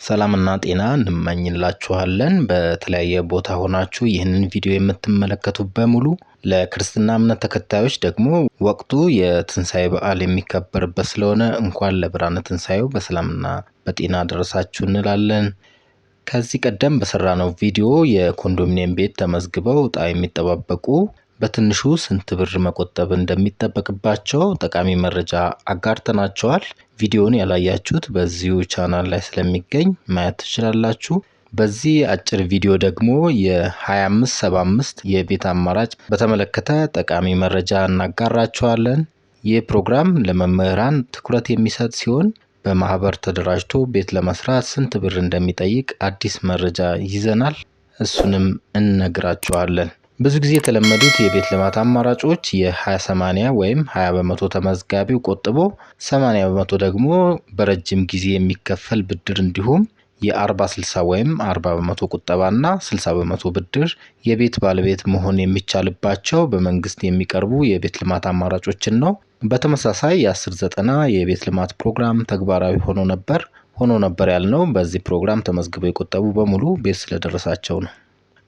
ሰላምና ጤና እንመኝላችኋለን። በተለያየ ቦታ ሆናችሁ ይህንን ቪዲዮ የምትመለከቱ በሙሉ፣ ለክርስትና እምነት ተከታዮች ደግሞ ወቅቱ የትንሣኤ በዓል የሚከበርበት ስለሆነ እንኳን ለብርሃነ ትንሣኤው በሰላምና በጤና ደረሳችሁ እንላለን። ከዚህ ቀደም በሰራነው ቪዲዮ የኮንዶሚኒየም ቤት ተመዝግበው እጣ የሚጠባበቁ በትንሹ ስንት ብር መቆጠብ እንደሚጠበቅባቸው ጠቃሚ መረጃ አጋርተናቸዋል። ቪዲዮውን ያላያችሁት በዚሁ ቻናል ላይ ስለሚገኝ ማየት ትችላላችሁ። በዚህ አጭር ቪዲዮ ደግሞ የ2575 የቤት አማራጭ በተመለከተ ጠቃሚ መረጃ እናጋራችኋለን። ይህ ፕሮግራም ለመምህራን ትኩረት የሚሰጥ ሲሆን በማህበር ተደራጅቶ ቤት ለመስራት ስንት ብር እንደሚጠይቅ አዲስ መረጃ ይዘናል። እሱንም እንነግራችኋለን። ብዙ ጊዜ የተለመዱት የቤት ልማት አማራጮች የ20/80 ወይም 20 በመቶ ተመዝጋቢው ቆጥቦ 80 በመቶ ደግሞ በረጅም ጊዜ የሚከፈል ብድር፣ እንዲሁም የ40/60 ወይም 40 በመቶ ቁጠባና 60 በመቶ ብድር የቤት ባለቤት መሆን የሚቻልባቸው በመንግስት የሚቀርቡ የቤት ልማት አማራጮችን ነው። በተመሳሳይ የ10/90 የቤት ልማት ፕሮግራም ተግባራዊ ሆኖ ነበር ያልነው በዚህ ፕሮግራም ተመዝግበው የቆጠቡ በሙሉ ቤት ስለደረሳቸው ነው።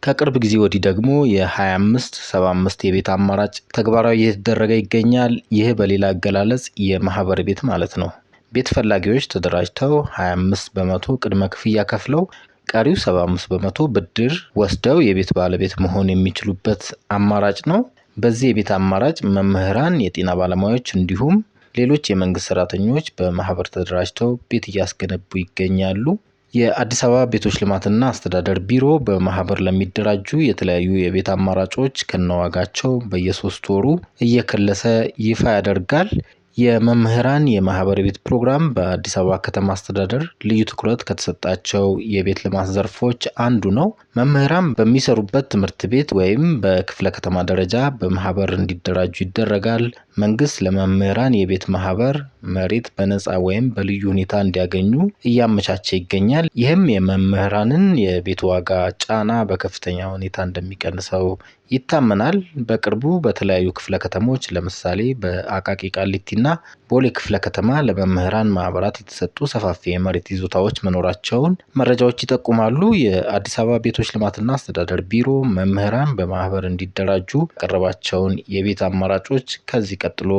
ከቅርብ ጊዜ ወዲህ ደግሞ የ2575 የቤት አማራጭ ተግባራዊ እየተደረገ ይገኛል። ይህ በሌላ አገላለጽ የማህበር ቤት ማለት ነው። ቤት ፈላጊዎች ተደራጅተው 25 በመቶ ቅድመ ክፍያ ከፍለው ቀሪው 75 በመቶ ብድር ወስደው የቤት ባለቤት መሆን የሚችሉበት አማራጭ ነው። በዚህ የቤት አማራጭ መምህራን፣ የጤና ባለሙያዎች እንዲሁም ሌሎች የመንግስት ሰራተኞች በማህበር ተደራጅተው ቤት እያስገነቡ ይገኛሉ። የአዲስ አበባ ቤቶች ልማትና አስተዳደር ቢሮ በማህበር ለሚደራጁ የተለያዩ የቤት አማራጮች ከነዋጋቸው በየ3 ወሩ እየከለሰ ይፋ ያደርጋል። የመምህራን የማህበር ቤት ፕሮግራም በአዲስ አበባ ከተማ አስተዳደር ልዩ ትኩረት ከተሰጣቸው የቤት ልማት ዘርፎች አንዱ ነው። መምህራን በሚሰሩበት ትምህርት ቤት ወይም በክፍለ ከተማ ደረጃ በማህበር እንዲደራጁ ይደረጋል። መንግስት ለመምህራን የቤት ማህበር መሬት በነፃ ወይም በልዩ ሁኔታ እንዲያገኙ እያመቻቸ ይገኛል። ይህም የመምህራንን የቤት ዋጋ ጫና በከፍተኛ ሁኔታ እንደሚቀንሰው ይታመናል። በቅርቡ በተለያዩ ክፍለ ከተሞች፣ ለምሳሌ በአቃቂ ቃሊቲና ቦሌ ክፍለ ከተማ፣ ለመምህራን ማህበራት የተሰጡ ሰፋፊ የመሬት ይዞታዎች መኖራቸውን መረጃዎች ይጠቁማሉ። የአዲስ አበባ ቤቶች ልማትና አስተዳደር ቢሮ መምህራን በማህበር እንዲደራጁ ያቀረባቸውን የቤት አማራጮች ከዚህ ቀጥሎ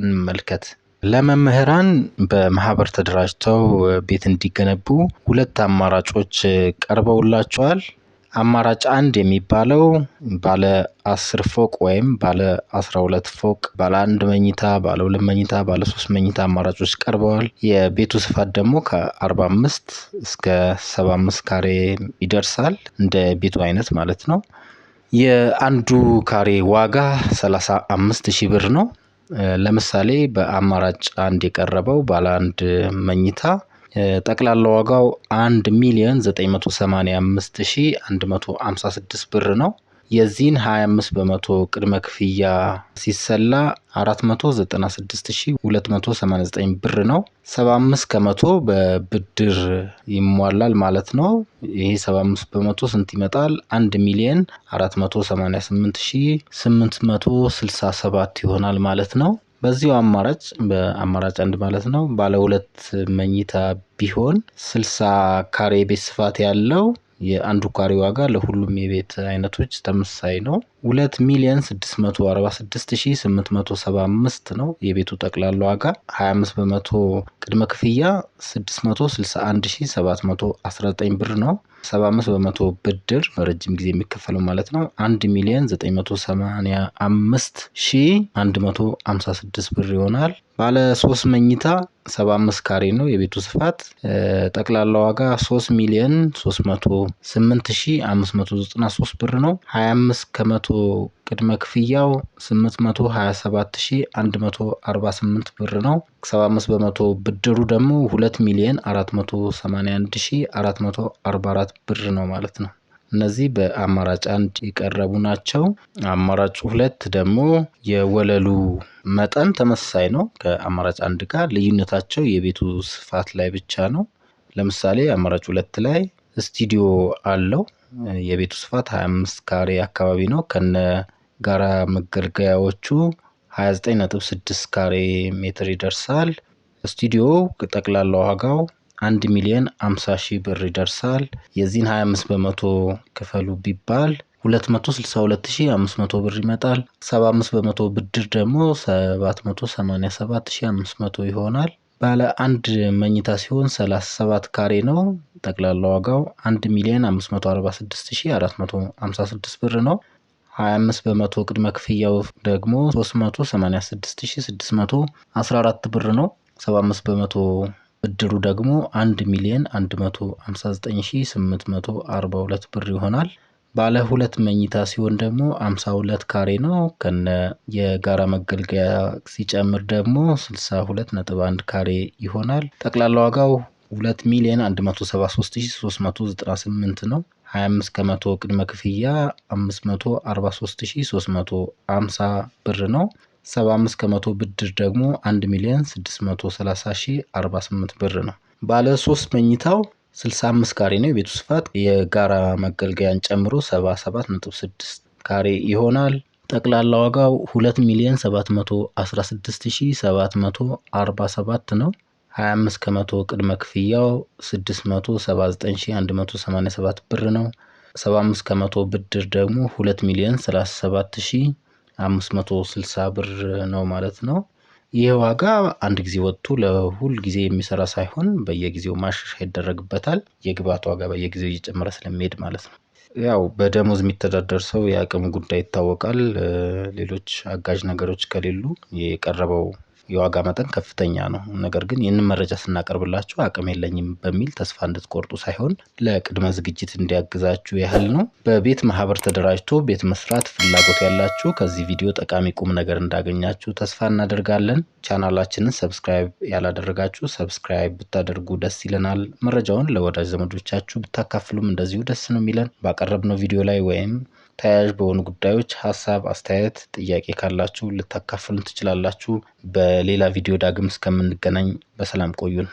እንመልከት። ለመምህራን በማህበር ተደራጅተው ቤት እንዲገነቡ ሁለት አማራጮች ቀርበውላቸዋል። አማራጭ አንድ የሚባለው ባለ 10 ፎቅ ወይም ባለ 12 ፎቅ፣ ባለ አንድ መኝታ፣ ባለ ሁለት መኝታ፣ ባለ ሶስት መኝታ አማራጮች ቀርበዋል። የቤቱ ስፋት ደግሞ ከ45 እስከ 75 ካሬ ይደርሳል፣ እንደ ቤቱ አይነት ማለት ነው። የአንዱ ካሬ ዋጋ 35 ሺህ ብር ነው። ለምሳሌ በአማራጭ አንድ የቀረበው ባለ አንድ መኝታ ጠቅላላ ዋጋው 1,985,156 ብር ነው። የዚህን 25 በመቶ ቅድመ ክፍያ ሲሰላ 496,289 ብር ነው። 75 ከመቶ በብድር ይሟላል ማለት ነው። ይሄ 75 በመቶ ስንት ይመጣል? 1,488,867 ይሆናል ማለት ነው። በዚሁ አማራጭ፣ በአማራጭ አንድ ማለት ነው፣ ባለ ሁለት መኝታ ቢሆን 60 ካሬ ቤት ስፋት ያለው የአንዱ ካሬ ዋጋ ለሁሉም የቤት አይነቶች ተመሳሳይ ነው። 2,646,875 ነው የቤቱ ጠቅላላ ዋጋ። 25 በመቶ ቅድመ ክፍያ 661,719 ብር ነው። 75 በመቶ ብድር በረጅም ጊዜ የሚከፈለው ማለት ነው 1,985,156 ብር ይሆናል። ባለ ሶስት መኝታ 75 ካሬ ነው የቤቱ ስፋት። ጠቅላላ ዋጋ 3,308,593 ብር ነው። 25 ከመቶ ቅድመ ክፍያው 827,148 ብር ነው። 75 በመቶ ብድሩ ደግሞ 2,481,444 ብር ነው ማለት ነው። እነዚህ በአማራጭ አንድ የቀረቡ ናቸው። አማራጭ ሁለት ደግሞ የወለሉ መጠን ተመሳሳይ ነው ከአማራጭ አንድ ጋር፣ ልዩነታቸው የቤቱ ስፋት ላይ ብቻ ነው። ለምሳሌ አማራጭ ሁለት ላይ ስቱዲዮ አለው። የቤቱ ስፋት 25 ካሬ አካባቢ ነው። ከነ ጋራ መገልገያዎቹ 29.6 ካሬ ሜትር ይደርሳል። ስቱዲዮ ጠቅላላ ዋጋው 1 ሚሊዮን 50 ሺህ ብር ይደርሳል። የዚህን 25 በመቶ ክፈሉ ቢባል 262,500 ብር ይመጣል። 75 በመቶ ብድር ደግሞ 787,500 ይሆናል። ባለ አንድ መኝታ ሲሆን 37 ካሬ ነው። ጠቅላላ ዋጋው 1 ሚሊዮን 546,456 ብር ነው። 25 በመቶ ቅድመ ክፍያው ደግሞ 386,614 ብር ነው። 75 በመቶ ብድሩ ደግሞ 1 ሚሊዮን 159,842 ብር ይሆናል። ባለ ሁለት መኝታ ሲሆን ደግሞ 52 ካሬ ነው። ከነ የጋራ መገልገያ ሲጨምር ደግሞ 62.1 ካሬ ይሆናል። ጠቅላላ ዋጋው 2 ሚሊዮን 173,398 ነው። 25 ከመቶ ቅድመ ክፍያ 543,350 ብር ነው። 75 ከመቶ ብድር ደግሞ 1 ሚሊዮን 630,048 ብር ነው። ባለ 3 መኝታው 65 ካሬ ነው። የቤቱ ስፋት የጋራ መገልገያን ጨምሮ 77.6 ካሬ ይሆናል። ጠቅላላ ዋጋው 2 ሚሊዮን 716,747 ነው። 25 ከመቶ ቅድመ ክፍያው 679,187 ብር ነው። 75 ከመቶ ብድር ደግሞ 2 ሚሊዮን 37,560 ብር ነው ማለት ነው። ይህ ዋጋ አንድ ጊዜ ወጥቶ ለሁል ጊዜ የሚሰራ ሳይሆን በየጊዜው ማሻሻያ ይደረግበታል። የግብአት ዋጋ በየጊዜው እየጨመረ ስለሚሄድ ማለት ነው። ያው በደሞዝ የሚተዳደር ሰው የአቅም ጉዳይ ይታወቃል። ሌሎች አጋዥ ነገሮች ከሌሉ የቀረበው የዋጋ መጠን ከፍተኛ ነው። ነገር ግን ይህንን መረጃ ስናቀርብላችሁ አቅም የለኝም በሚል ተስፋ እንድትቆርጡ ሳይሆን ለቅድመ ዝግጅት እንዲያግዛችሁ ያህል ነው። በቤት ማህበር ተደራጅቶ ቤት መስራት ፍላጎት ያላችሁ ከዚህ ቪዲዮ ጠቃሚ ቁም ነገር እንዳገኛችሁ ተስፋ እናደርጋለን። ቻናላችንን subscribe ያላደረጋችሁ subscribe ብታደርጉ ደስ ይለናል። መረጃውን ለወዳጅ ዘመዶቻችሁ ብታካፍሉም እንደዚሁ ደስ ነው የሚለን። ባቀረብነው ቪዲዮ ላይ ወይም ተያያዥ በሆኑ ጉዳዮች ሀሳብ፣ አስተያየት፣ ጥያቄ ካላችሁ ልታካፍሉን ትችላላችሁ። በሌላ ቪዲዮ ዳግም እስከምንገናኝ በሰላም ቆዩን።